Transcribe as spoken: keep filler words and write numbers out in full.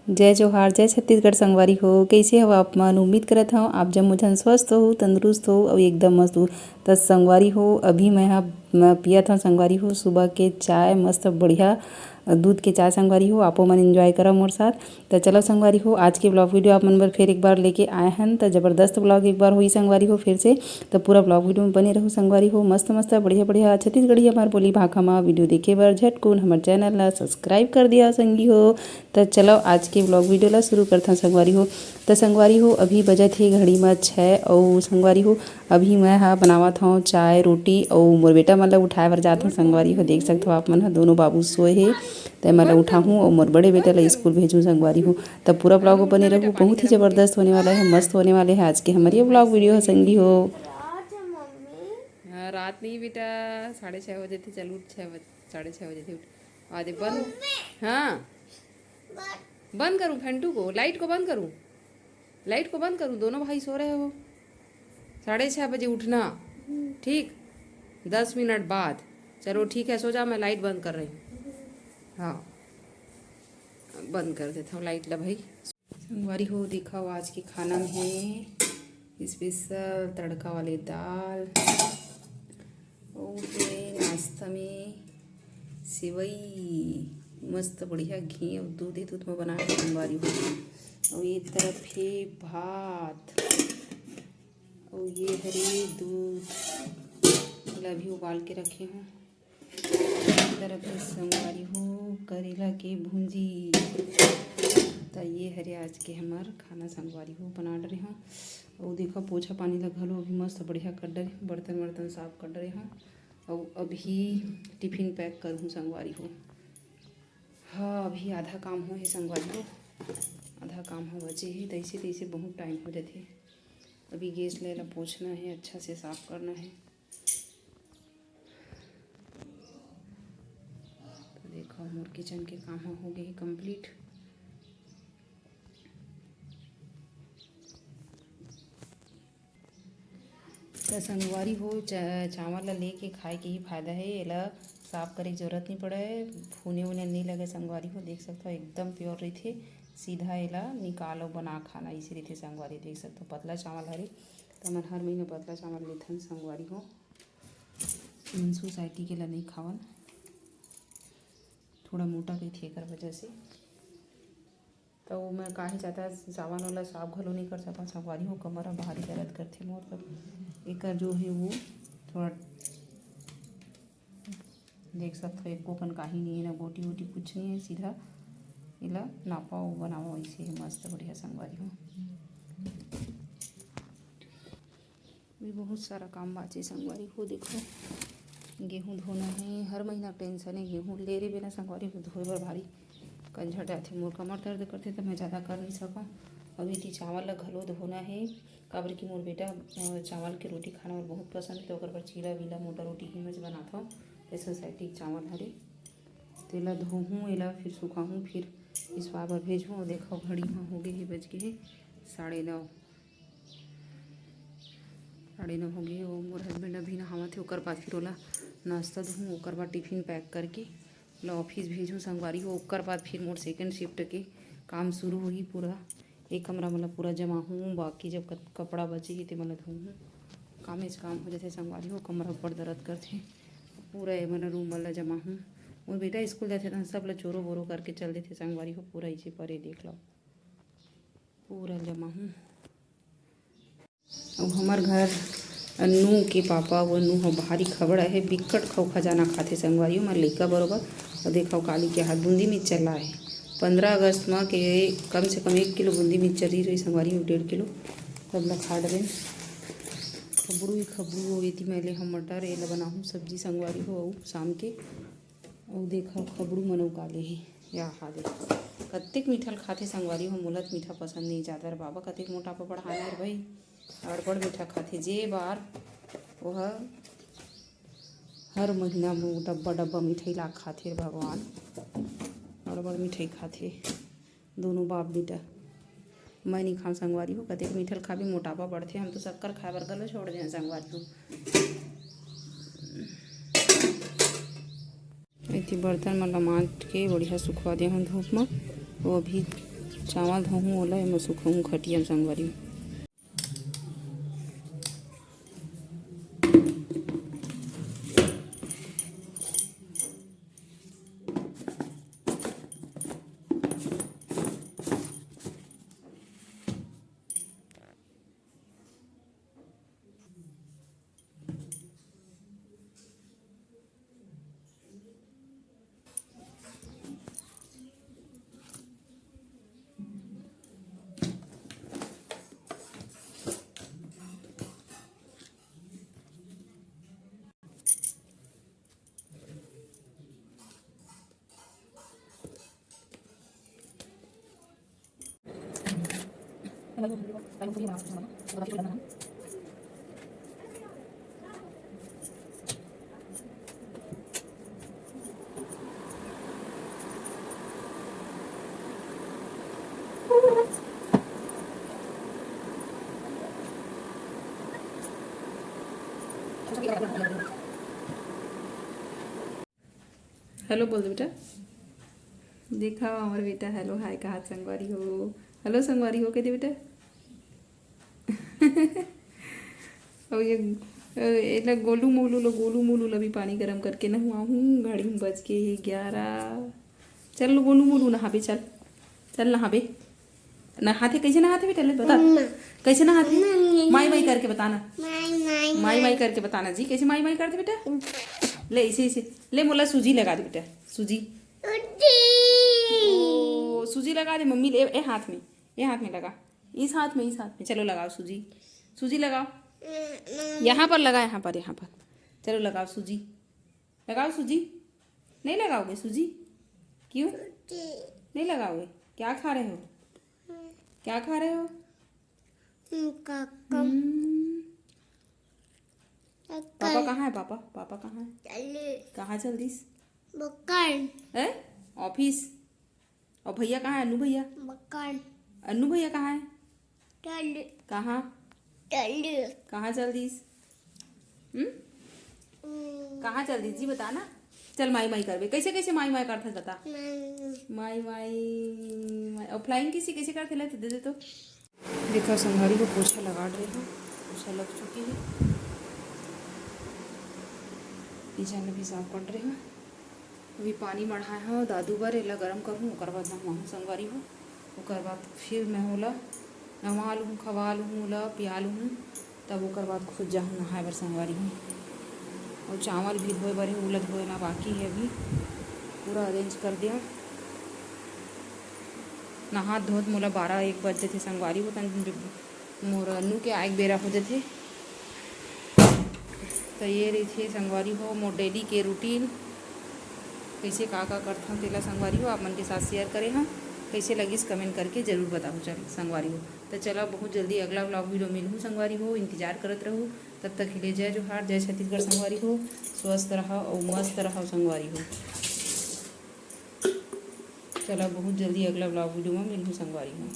जय जोहार, जय छत्तीसगढ़ संगवारी हो। कइसे हव आप मन? उम्मीद करत हव आप जम्मो झन स्वस्थ हो, तंदुरुस्त हो अउ एकदम मस्त हो। त संगवारी हो, अभी मैं ह, मैं पियत हव संगवारी हो सुबह के चाय, मस्त बढ़िया दूध के चाय संगवारी हो। आपो मन enjoy करव मोर साथ। त चलो संगवारी हो, आज के vlog video आप मन बर फेर एक बार लेके आए हन। त जबरदस्त vlog एक बार होई संगवारी हो फेर से। त पूरा vlog video में बने रहू संगवारी हो। मस्त मस्त बढ़िया बढ़िया छत्तीसगढ़ी हमार बोली भाखा मा video देखे बर झटकुन हमर channel ला subscribe कर दिया संगी हो। त चलो आज के vlog video ला शुरू करथन संगवारी हो। त संगवारी हो, अभी बजत हे घड़ी म छै अउ संगवारी हो, अभी मैं ह बनावत हव चाय रोटी अउ मोर बेटा मन ला उठाए बर जात हव संगवारी हो। देख सकत हव आप मन ह, दोनों बाबू सोए हे, त मैं ला उठाहूँ अउ मोर बड़े बेटा ला स्कूल भेजहूँ संगवारी हो। त पूरा vlog बने रहू, बहुत ही जबरदस्त होने वाला है, मस्त होने वाले है आज के हमर ये vlog video ह संगी हो। हाँ, रात नहीं बेटा, साढ़े छः बजे थे, चल उठ, छः बजे, साढ़े छः बजे थे उठ। आ दे बंद। हाँ, बंद करूँ फेंटू को, लाइट को बंद करूँ, लाइट को बंद करूँ? दोनों भाई सो रहे हो, साढ़े छः बजे उठना, ठीक, दस मिनट बाद। चलो ठीक है, सो जा, मैं लाइट बंद कर रही हूँ। हाँ, बंद कर देता हूँ लाइट ला भाई। संगवारी हो, देखो आज के खाना में है special तड़का वाले दाल, अउ ये नाश्ता में सेवई, मस्त बढ़िया घी अउ दूध, दूध में बना के संगवारी हो। अउ ये तरफ है भात, अउ ये हरे दूध ला भी उबाल के रखे हूँ। तरफ से संगवारी हो करेला के भुंजी। त ये हरे आज के हमर खाना संगवारी हो बना डरे हूँ। अउ देखो पोछा पानी ला घलो अभी मस्त बढ़िया कर डरे हूँ, बर्तन वर्तन साफ कर डरे हूँ। अउ अभी टिफिन पैक करहूँ संगवारी हो। हाँ, अभी आधा काम हो हे संगवारी हो, आधा काम हो बचे हे। तैसे तैसे बहुत टाइम हो जाथे। अभी गैस ले ला पोछना है, अच्छा से साफ करना है। तो देखो मोर किचन के काम ह हो गए हे complete। तो संगवारी हो, चा-, चावल ला लेके खाए के ही फायदा है। एला साफ करे के जरूरत नहीं पड़े, फूने उने नहीं लगे संगवारी हो। देख सकते हो एकदम प्योर रहिथे, सीधा एला निकालो बना खाना इसे रहिथे संगवारी। देख सकते हो पतला चावल हरे, तो हमन हर महीना पतला चावल लेथन संगवारी हो। सोसाइटी के ला नहीं खावन, थोड़ा मोटा कहिथे एकर वजह से। तो मैं काहे जादा सावन वाला साफ घलो नहीं कर सकत संगवारी हो, कमर ह भारी दर्द करथे मोर। तो एकर जो है वो थोड़ा देख सकत हो, एको कन काही नहीं है, ना गोटी वोटी कुछ नहीं है, सीधा एला नापा अउ बनावा, वैसे है मस्त बढ़िया संगवारी हो। भी बहुत सारा काम बाचे संगवारी हो। देखो गेहूं धोना है, हर महीना टेंशन है गेहूं ले रे बिना संगवारी हो, धोए बर भारी कंझट आथे। मोर कमर दर्द करथे त मैं जादा कर नहीं सकंव। अभी ती चावल ला घलो धोना है, काबर कि मोर बेटा अ, चावल के रोटी खाना बर बहुत पसंद है, तो ओकर बर चीला वीला मोटा रोटी ही मैं बनाथव। ये सोसाइटी के चावल हरे, तेला धोहूँ, एला फिर सुखाहूँ, फिर पिसवा बर भेजहूँ। अउ देखो घड़ी ह हो गए हे, बज गए हे साढ़े नौ। साढ़े नौ हो गए हे। वो मोर हस्बैंड अभी नहावत हे, ओकर बाद फिर ओला नाश्ता दूहूँ, ओकर बाद टिफिन पैक करके ओला ऑफिस भेजहूँ संगवारी हो। ओकर बाद फिर मोर सेकंड शिफ्ट के काम शुरू होही। पूरा एक कमरा मतलब पूरा जमाहूँ, बाकी जब कत-, कपड़ा बचे हे ते मन ला धोहूँ। कामेच काम हो जाथे संगवारी हो, कमरा ऊपर दर्द करथे। पूरा ए मन रूम मन ला जमाहूँ। मोर बेटा स्कूल जाथे त सब ला चोरो बोरो करके चल देथे संगवारी हो। पूरा इचे परे देख लो, पूरा जमाहूँ। अउ हमर घर अन्नू के पापा, वो अन्नू ह भारी खबड़ा हे, बिकट खौखा जाना खाथे संगवारी हो, हमर लइका बरोबर। अउ देखो काली के हाथ बूंदी मिक्चर लाए हे, पंद्रह अगस्त म के कम से कम एक किलो बूंदी मिक्चर ही रही संगवारी हो, डेढ़ किलो, सब ला खा डरेन। खबड़ू ही खबड़ू हो, एती मैं ले हम मटर, एला बनाहूँ सब्जी संगवारी हो, अउ शाम के अउ देखो, खबड़ू मन अउ काले हे। या हा देखो, कतेक मीठा ल खाथे संगवारी हो। मोला त मीठा पसंद नहीं जादा रे बाबा, कतेक मोटापा बढ़ाना हे रे भाई, अड़बड़ मीठा खाथे। जे बार ओह हर महीना में डब्बा डब्बा मिठाई ला खाथे रे भगवान, अड़बड़ मिठाई खाथे। दोनों बाप बेटा। मैं नहीं खाऊं संगवारी हो, कतेक मीठा ल खाबे, मोटापा बढ़थे। हम तो शक्कर खाए बर घलो छोड़ देन संगवारी हो। एती बर्तन मन ला मांज के बढ़िया सुखवा दे हूँ धूप म। वो अभी चावल धोहूँ, ओला एमा सुखाहूँ खटिया म संगवारी। हेलो बोल दे बेटा। देखा हमर बेटा हेलो हाय कहा संगवारी हो। हेलो संगवारी हो कह दे बेटा। अउ ये, अ, एला गोलू मोलू लो, गोलू मोलू ला भी पानी गरम करके नहवाहूँ। घड़ी में बज के हे ग्यारह। चल लो गोलू मोलू नहाबे, चल, चल नहाबे। नहाथे, कैसे नहाथे बेटा, ले बता। मम्मा। कैसे नहाथे? मम्मा, ये माई माई नहीं। करके बताना। माई माई माई माई माई। करके बताना जी, कैसे माई माई करथे बेटा? ले इसे इसे, ले मोला सूजी लगा दे बेटा, सूजी। सूजी। ओ सूजी लगा दे मम्मी, ले ए हाथ में, ए हाथ में लगा, इस हाथ में, इस हाथ में। चलो लगाओ सूजी, सूजी लगाओ। मम्मा। यहाँ पर लगा, यहाँ पर, यहाँ पर। चलो लगाओ सूजी, लगाओ सूजी। नहीं लगाओगे सूजी? क्यों नहीं लगाओगे? क्या खा रहे हो? क्या खा रहे हो? हम्म, काका। हम्म। काका। पापा कहाँ है? पापा, पापा कहाँ है? चले। कहाँ चल दिस? बकन। है? ऑफिस। और भैया कहाँ है? अन्नू भैया। बकन। अन्नू भैया कहाँ है? चले। कहाँ? चले। कहाँ चल दिस? हम्म? हम्म। कहाँ चल दिस जी, बता ना। चल माई माई करबे। कैसे कैसे माई माई करथस बता। माई। माई माई, माई। और फ्लाइंग किसी कैसे करथे, ले तो दे दे तो। देखो संगवारी हो, पोछा लगा रहे हो, पोछा लग चुकी है। किचन भी साफ कर रहे हो। अभी पानी मढ़ाए हव दादू बर, एला गरम करहूँ, ओकर बाद नहवाहूँ संगवारी हो। ओकर बाद फिर मैं ओला नहवा लुहूँ, खवा लुहूँ, ओला पिया लुहूँ, तब ओकर बाद खुद जाहूँ नहाए बर संगवारी हो। अउ चावल भी धोए बर हे, ओला धोए ला बाकी हे अभी, पूरा अरेंज कर दिया। नहात धोत मोला बारह एक बज जथे संगवारी हो, तन मोर अन्नू के आए के बेरा हो जथे। त ये रहिथे संगवारी हो मोर डेली के रूटीन, कइसे का का करथंव तेला संगवारी हो आप मन के साथ शेयर करे हंव। कइसे लगिस कमेंट करके जरूर बताहू चल संगवारी हो। त चला बहुत जल्दी अगला व्लॉग वीडियो मिलहू संगवारी हो, इंतजार करत रहू। तब तक के लिए जय जोहार, जय छत्तीसगढ़ संगवारी हो। स्वस्थ रहा अउ मस्त रहा संगवारी हो। चला बहुत जल्दी अगला व्लॉग वीडियो में मिलहू संगवारी हो।